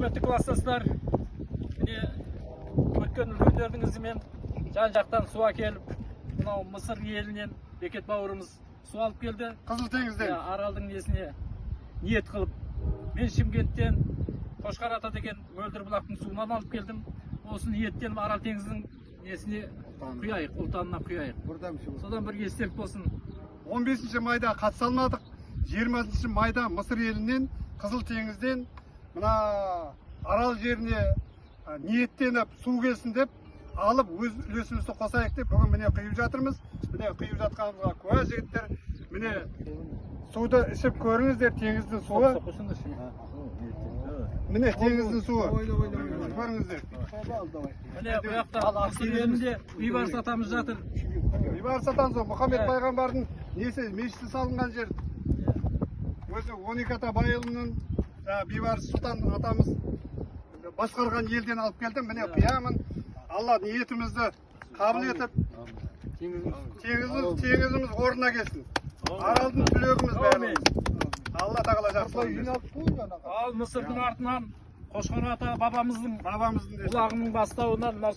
Құрметті класстастар, міне, өткен үлкендердің ізімен жан жақтан су әкеліп, мынау Мысыр елінен Бекет бауырымыз су алып келді. Қызыл теңізден. Иә, Аралдың несіне ниет қылып, мен Шымкенттен Қошқар ата деген мөлдір бұлақтың суынан алып келдім. Осы ниеттеніп, Арал теңізінің несіне құяйық, ұлтанына құяйық. Содан бір естелік болсын. 15 майда қатыса алмадық. 20 майда Мысыр елінен, Қызыл теңізден мына Арал жеріне ниеттеніп, су келсін деп алып, өз үлесімізді қосайық деп, бүгін, міне, құйып жатырмыз. Міне, құйып жатқанымызға куә жігіттер. Міне, суды ішіп көріңіздер, теңіздің суы. Міне, теңіздің суы, көріңіздер. Міне, бұл жақта Мысыр елінде Бейбарыс атамыз жатыр. Бейбарыс атамыз ғой, Мұхаммед Иә. пайғамбардың несі, мешіті салынған жер. Өзі 12 ата байұлының, жаңағы Бейбарыс сұлтан атамыз басқарған елден алып келдім. Міне, құямын. Алла ниетімізді қабыл етіп, теңізіміз орнына келсін. Аралдың түлегіміз бәріміз. Алла тағала жақсылық берсін. Ал Мысырдың артынан Қошқар ата бабамыздың Бабамыздың несі. бұлағының бастауынан мынау